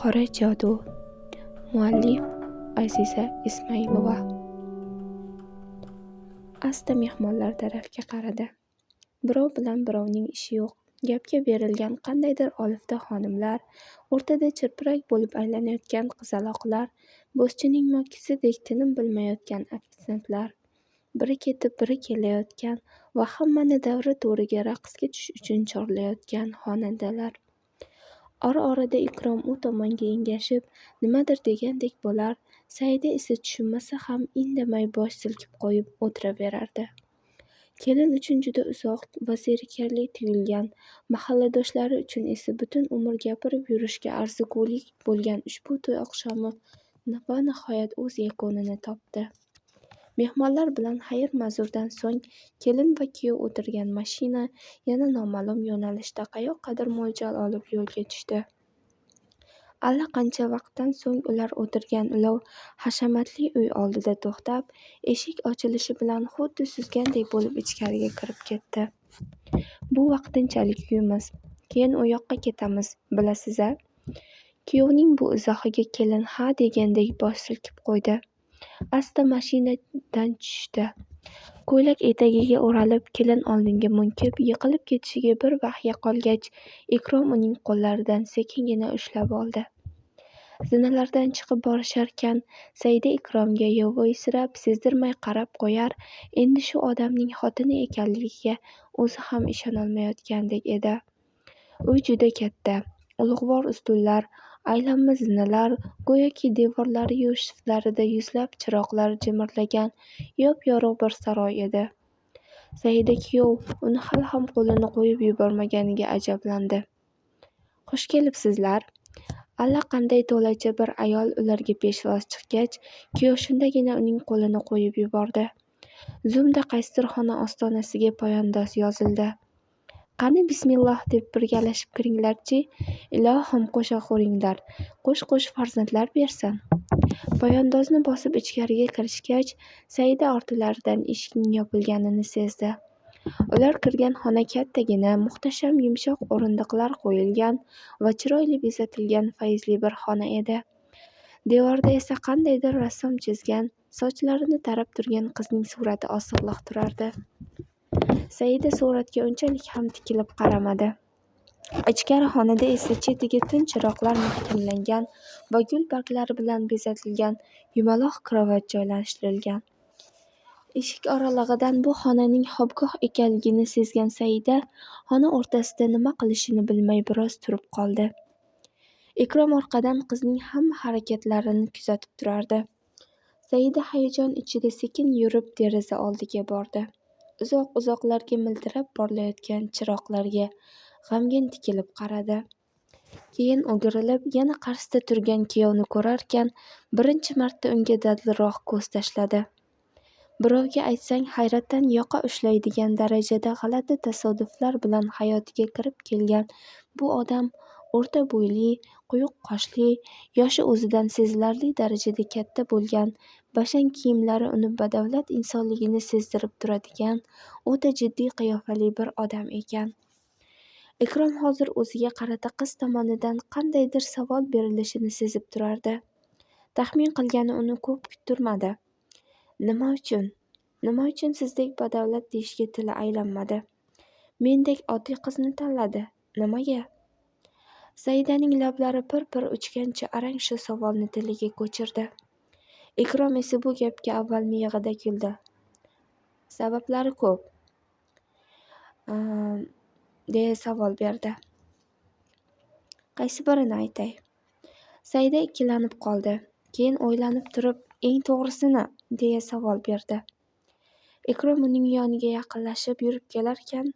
Qora jodu. Muallif Aziza Ismailova. Asta mehmonlar tarafga qaradi. Birov bilan birovning ishi yo'q, gapga berilgan qandaydir olifta xonimlar, o'rtada chirpirak bo'lib aylanayotgan qizaloqlar, bo'zchining mo'kkisidek tinim bilmayotgan ofitsiantlar, biri ketib biri kelayotgan va hammani davra to'riga raqsga tushish uchun chorlayotgan xonandalar. Ora-orada Ikrom u tomonga engashib, nimadir degandek bo'lar, Saida esa tushunmasa ham indamay bosh silkib qo'yib o'tiraverardi. Kelin uchun juda uzoq va zerikarli tuyulgan, mahalladoshlari uchun esa butun umr gapirib yurishga arzigulik bo'lgan ushbu to'y oqshomi va nihoyat o'z yakunini topdi. Mehmonlar bilan xayr-ma'zurdan so'ng kelin va kuyov o'tirgan mashina yana noma'lum yo'nalishda qayoqqadir mo'ljal olib yo'lga tushdi. Allaqancha vaqtdan so'ng ular o'tirgan ulov hashamatli uy oldida to'xtab, eshik ochilishi bilan xuddi suzgandek bo'lib ichkariga kirib ketdi. Bu vaqtinchalik uyimiz. Keyin u yoqqa ketamiz, bilasiz-a? Kuyovning bu izohiga kelin ha degandek bosh silkib qo'ydi. Asta mashinadan tushishdi. Ko'ylak etagiga o'ralib, kelin oldinga munkib, yiqilib ketishiga bir bahya qolgach, Ikrom uning qo'llaridan sekingina ushlab oldi. Zinalardan chiqib borisharkan, Saida Ikromga yovvoyisirab, sezdirmay qarab qo'yar, endi shu odamning xotini ekanligiga o'zi ham ishonolmayotgandek edi. Uy juda katta, ulug'vor ustunlar, aylanma zinalar, go'yoki devorlari-yu shiftlarida yuzlab chiroqlar jimirlagan yop-yorug' bir saroy edi. Saida kuyov uni hali ham qo'lini qo'yib yubormaganiga ajablandi. Xush kelibsizlar. Allaqanday to'lacha bir ayol ularga peshvoz chiqqach, kuyov shundagina uning qo'lini qo'yib yubordi. Zumda qaysidir xona ostonasiga poyandoz yozildi. Qani bismilloh deb birgalashib kiringlar-chi, ilohim qo'sha ko'ringlar, qo'sh-qo'sh farzandlar bersin. Poyandozni bosib ichkariga kirishgach, Saida ortlaridan eshikning yopilganini sezdi. Ular kirgan xona kattagina, muhtasham yumshoq o'rindiqlar qo'yilgan va chiroyli bezatilgan fayzli bir xona edi. Devorda esa qandaydir rassom chizgan, sochlarini tarab turgan qizning surati osig'liq turardi. Saida suratga unchalik ham tikilib qaramadi. Ichkari xonada esa chetiga tun chiroqlar mahkamlangan va gul barglari bilan bezatilgan yumaloq krovat joylashtirilgan. Eshik oralig'idan bu xonaning xobgoh ekanligini sezgan Saida xona o'rtasida nima qilishini bilmay biroz turib qoldi. Ikrom orqadan qizning hamma harakatlarini kuzatib turardi. Saida hayajon ichida sekin yurib deraza oldiga bordi. Uzoq-uzoqlarga miltirab porlayotgan chiroqlarga g'amgin tikilib qaradi. Keyin o'girilib, yana qarshisida turgan kuyovni ko'rarkan, birinchi marta unga dadilroq ko'z tashladi. Birovga aytsang hayratdan yoqa ushlaydigan darajada g'alati tasodiflar bilan hayotiga kirib kelgan bu odam o'rta bo'yli, quyuq qoshli, yoshi o'zidan sezilarli darajada katta bo'lgan, bashang kiyimlari uni badavlat insonligini sezdirib turadigan, o'ta jiddiy qiyofali bir odam ekan. Ikrom hozir o'ziga qarata qiz tomonidan qandaydir savol berilishini sezib turardi. Taxmin qilgani uni ko'p kuttirmadi. Nima uchun? Nima uchun sizdek badavlat deyishga tili aylanmadi? Mendek oddiy qizni tanladi. Nimaga? Saidaning lablari pir-pir uchgancha arang shu savolni tiliga ko'chirdi. Ikrom esa bu gapga avval miyig'ida kuldi. Sabablari ko'p, deya savol berdi. Qaysi birini aytay? Saida ikkilanib qoldi. Keyin o'ylanib turib, eng to'g'risini, deya savol berdi. Ikrom uning yoniga yaqinlashib yurib kelarkan,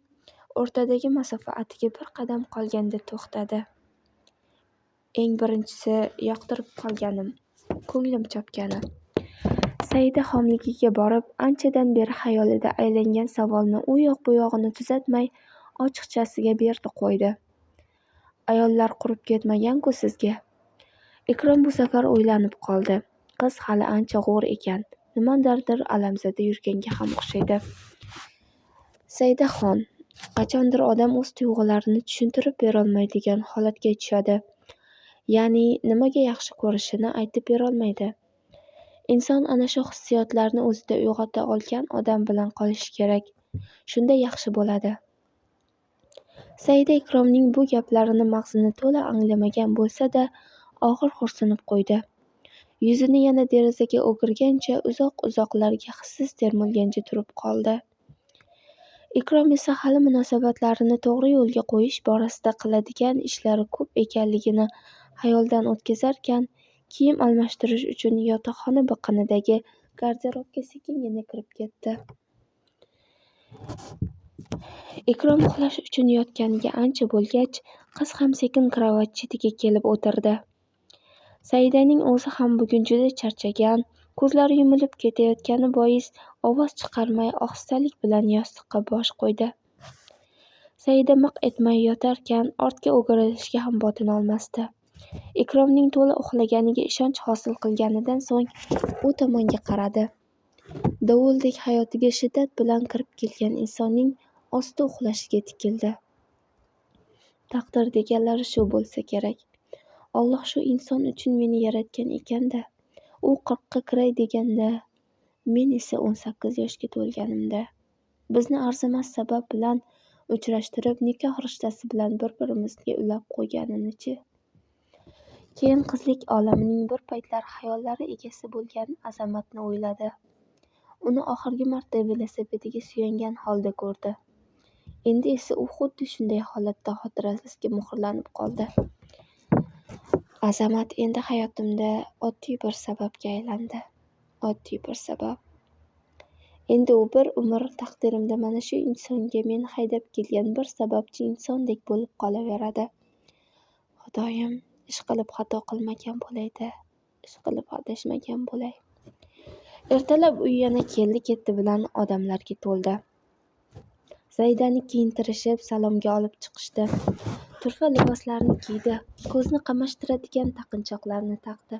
o'rtadagi masofa atigi bir qadam qolganda to'xtadi. Eng birinchisi yoqtirib qolganim, ko'nglim chopgani. Saida xomligiga borib, anchadan beri xayolida aylangan savolni u yoq-bu yog'ini tuzatmay ochiqchasiga berdi qo'ydi. Ayollar qurib ketmagan-ku sizga. Ikrom bu safar o'ylanib qoldi. Qiz hali ancha g'o'r ekan, nimadandir alamzada yurganga ham o'xshaydi. Saidaxon, qachondir odam o'z tuyg'ularini tushuntirib berolmaydigan holatga tushadi. Ya'ni nimaga yaxshi ko'rishini aytib berolmaydi. Inson ana shu hissiyotlarni o'zida uyg'ota olgan odam bilan qolishi kerak. Shunda yaxshi bo'ladi. Saida Ikromning bu gaplarini mag'zini to'la anglamagan bo'lsa-da, og'ir xo'rsinib qo'ydi. Yuzini yana derazaga o'girgancha uzoq-uzoqlarga hissiz termilgancha turib qoldi. Ikrom esa hali munosabatlarini to'g'ri yo'lga qo'yish borasida qiladigan ishlari ko'p ekanligini xayoldan o'tkazarkan, kiyim almashtirish uchun yotoqxona biqinidagi garderobga sekingina kirib ketdi. Ikrom uxlash uchun yotganiga ancha bo'lgach, qiz ham sekin krovat chetiga kelib o'tirdi. Saidaning o'zi ham bugun juda charchagan, ko'zlari yumilib ketayotgani bois ovoz chiqarmay ohistalik bilan yostiqqa bosh qo'ydi. Saida miq etmay yotarkan, ortga o'girilishga ham botinolmasdi. Ikromning to'la uxlaganiga ishonch hosil qilganidan so'ng u tomonga qaradi. Dovuldek hayotiga shiddat bilan kirib kelgan insonning osta uxlashiga tikildi. Taqdir deganlari shu bo'lsa kerak. Alloh shu inson uchun meni yaratgan ekan-da. U 40ga kiray deganda, men esa 18 yoshga to'lganimda. Bizni arzimas sabab bilan uchrashtirib, nikoh rishtasi bilan bir-birimizga ulab qo'yganini-chi? Keyin qizlik olamining bir paytlar xayollari egasi bo'lgan Azamatni o'yladi. Uni oxirgi marta velosipediga suyangan holda ko'rdi. Endi esa u xuddi shunday holatda xotirasiga muhrlanib qoldi. Azamat endi hayotimda oddiy bir sababga aylandi. Oddiy bir sabab. Endi u bir umr taqdirimda mana shu insonga meni haydab kelgan bir sababchi insondek bo'lib qolaveradi. Xudoyim, ishqilib xato qilmagan bo'lay-da, ishqilib adashmagan bo'lay. Ertalab uy yana keldi-ketdi bilan odamlarga to'ldi. Saidani kiyintirishib, salomga olib chiqishdi. Turfa liboslarni kiydi, ko'zni qamashtiradigan taqinchoqlarni taqdi.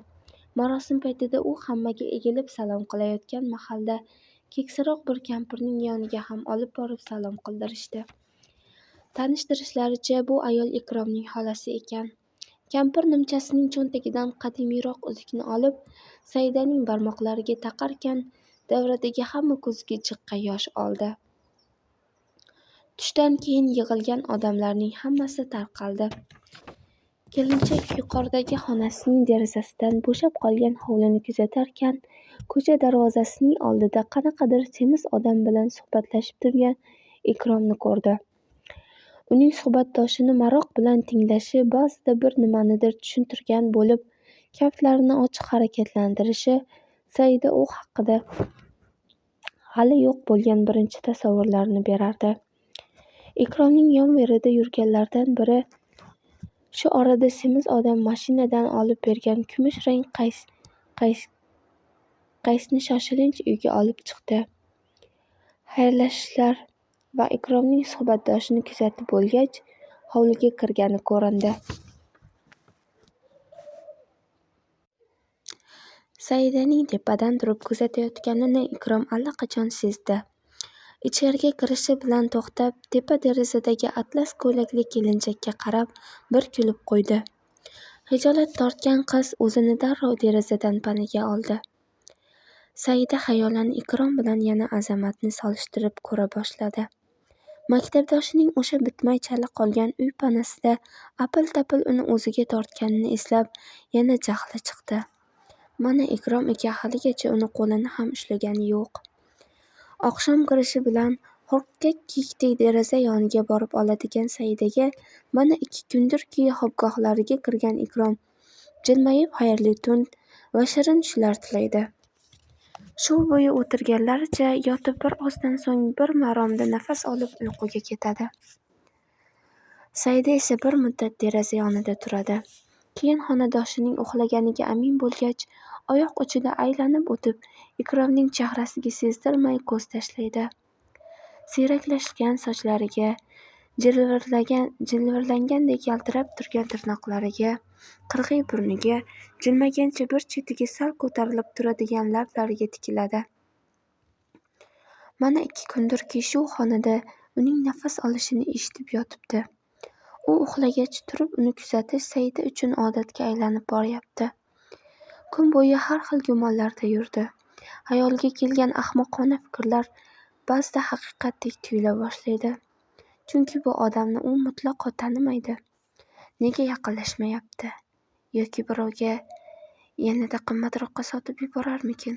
Marosim paytida u hammaga egilib salom qilayotgan mahalda keksaroq bir kampirning yoniga ham olib borib salom qildirishdi. Tanishtirishlaricha, bu ayol Ikromning xolasi ekan. Kampir nimchasining cho'ntagidan qadimiyroq uzukni olib, Saidaning barmoqlariga taqarkan, davradagi hamma ko'ziga jiqqa yosh oldi. Tushdan keyin yig'ilgan odamlarning hammasi tarqaldi. Kelinchak yuqoridagi xonasining derazasidan bo'shab qolgan hovlini kuzatarkan, ko'cha darvozasining oldida qanaqadir semiz odam bilan suhbatlashib turgan Ikromni ko'rdi. Uning suhbatdoshini maroq bilan tinglashi, ba'zida bir nimanidir tushuntirgan bo'lib, kaftlarini ochiq harakatlantirishi Saida u haqida hali yo'q bo'lgan birinchi tasavvurlarni berardi. Ikromning yon-verida yurganlardan biri shu orada semiz odam mashinadan olib bergan kumush rang qaysni shoshilinch uyga olib chiqdi. Xayrlashishlar va Ikromning suhbatdoshini kuzatib bo'lgach, hovliga kirgani ko'rindi. Saidaning tepadan turib kuzatayotganini Ikrom allaqachon sezdi. Ichkariga kirishi bilan to'xtab, tepa derazadagi atlas ko'ylakli kelinchakka qarab bir kulib qo'ydi. Xijolat tortgan qiz o'zini darrov derazadan panaga oldi. Saida xayolan Ikrom bilan yana Azamatni solishtirib ko'ra boshladi. Maktabdoshining o'sha bitmay chala qolgan uy panasida apil-tapil uni o'ziga tortganini eslab yana jahli chiqdi. Mana Ikrom aka haligacha uni qo'lini ham ushlagani yo'q. Oqshom kirishi bilan hurkak kiyikdek deraza yoniga borib oladigan Saidaga mana 2 kundirki xobgohlariga kirgan Ikrom jilmayib xayrli tun va shirin tushlar tilaydi. Shu bo'yi o'tirganlaricha yotib bir ozdan so'ng bir maromda nafas olib uyquga ketadi. Saida esa bir muddat deraza yonida turadi. Keyin xonadoshining uxlaganiga amin bo'lgach, oyoq uchida aylanib o'tib, Ikromning chehrasiga sezdirmay ko'z tashlaydi. Siyraklashgan sochlariga, jilvirlangandek yaltirab turgan tirnoqlariga, qirg'iy burniga, jilmaygancha bir chetiga sal ko'tarilib turadigan lablariga tikiladi. Mana 2 kundirki shu xonada uning nafas olishini eshitib yotibdi. U uxlagach turib uni kuzatish Saida uchun odatga aylanib boryapti. Kun bo'yi har xil gumonlarda yurdi. Xayoliga kelgan ahmoqona fikrlar ba'zida haqiqatdek tuyula boshlaydi. Chunki bu odamni u mutlaqo tanimaydi. Nega yaqinlashmayapti? Yoki birovga yanada qimmatroqqa sotib yuborarmikin?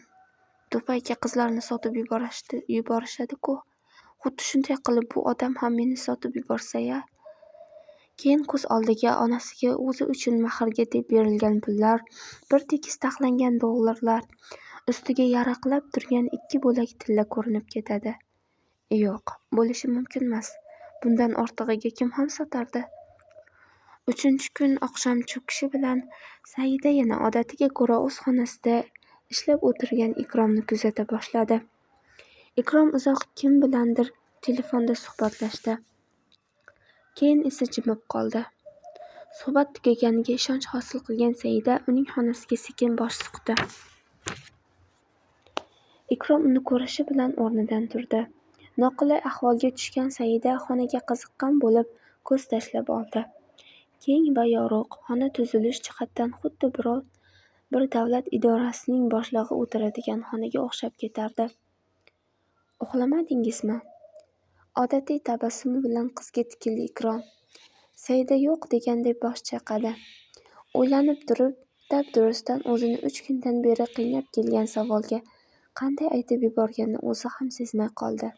Dubayga qizlarni sotib yuborishadi-ku. Xuddi shunday qilib bu odam ham meni sotib yuborsa-ya? Keyin ko'z oldiga onasiga o'zi uchun mahrga deb berilgan pullar, bir tekis taxlangan dollarlar, ustiga yaraqlab turgan 2 bo'lak tilla ko'rinib ketadi. Yo'q, bo'lishi mumkinmas. Bundan ortig'iga kim ham sotardi? 3-kun oqshom cho'kishi bilan Saida yana odatiga ko'ra o'z xonasida ishlab o'tirgan Ikromni kuzata boshladi. Ikrom uzoq kim bilandir telefonda suhbatlashdi. Keyin esa jimib qoldi. Suhbat tugaganiga ishonch hosil qilgan Saida uning xonasiga sekin bosh suqdi. Ikrom uni ko'rishi bilan o'rnidan turdi. Noqulay ahvolga tushgan Saida xonaga qiziqqan bo'lib ko'z tashlab oldi. Keng va yorug' xona tuzilish jihatdan xuddi bir davlat idorasining boshlig'i o'tiradigan xonaga o'xshab ketardi. Uxlamadingizmi? Odatiy tabassumi bilan qizga tikildi Ikrom. Saida yo'q deganday bosh chayqadi. O'ylanib turib, dabdurustdan o'zini 3 kundan beri qiynab kelgan savolga qanday aytib yuborganini o'zi ham sezmay qoldi.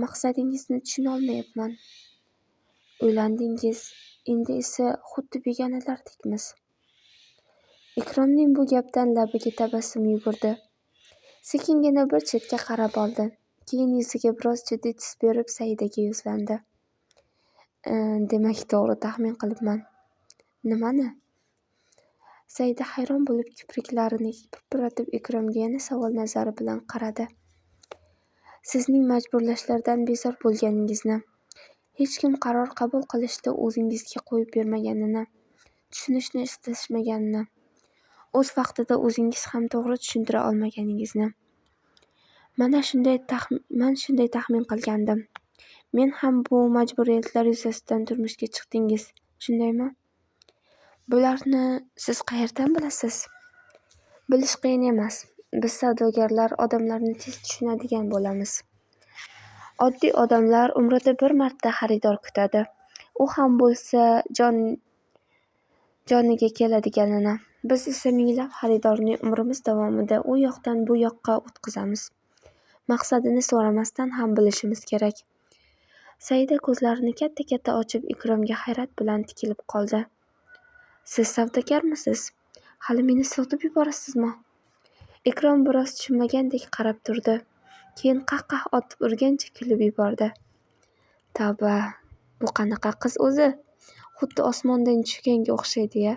Maqsadingizni tushunolmayapman. Uylandingiz, endi esa xuddi begonalardekmiz. Ikromning bu gapdan labiga tabassum yugurdi. Sekingina bir chetga qarab oldi. Keyin yuziga biroz jiddiy tus berib Saidaga yuzlandi. Demak, to'g'ri taxmin qilibman. Nimani? Saida hayron bo'lib kipriklarini pirpiratib Ikromga yana savol nazari bilan qaradi. Sizning majburlashlardan bezor bo'lganingizni, hech kim qaror qabul qilishda o'zingizga qo'yib bermaganini, tushunishni istashmaganini, o'z vaqtida o'zingiz ham to'g'ri tushuntira olmaganingizni. Man shunday taxmin qilgandim. Men ham bu majburiyatlar yuzasidan turmushga chiqdingiz, shundaymi? Bularni siz qayerdan bilasiz? Bilish qiyin emas. Biz savdogarlar odamlarni tez tushunadigan bo'lamiz. Oddiy odamlar umrida bir marta xaridor kutadi. U ham bo'lsa joniga keladiganini. Biz esa minglab xaridorni umrimiz davomida u yoqdan bu yoqqa o'tkazamiz. Maqsadini so'ramasdan ham bilishimiz kerak. Saida ko'zlarini katta-katta ochib Ikromga hayrat bilan tikilib qoldi. Siz savdogarmisiz? Hali meni sotib yuborasizmi? Ikrom biroz tushunmagandek qarab turdi. Keyin qah-qah otib urgancha kulib yubordi. Tavba, bu qanaqa qiz o'zi? Xuddi osmondan tushganga o'xshaydi-ya.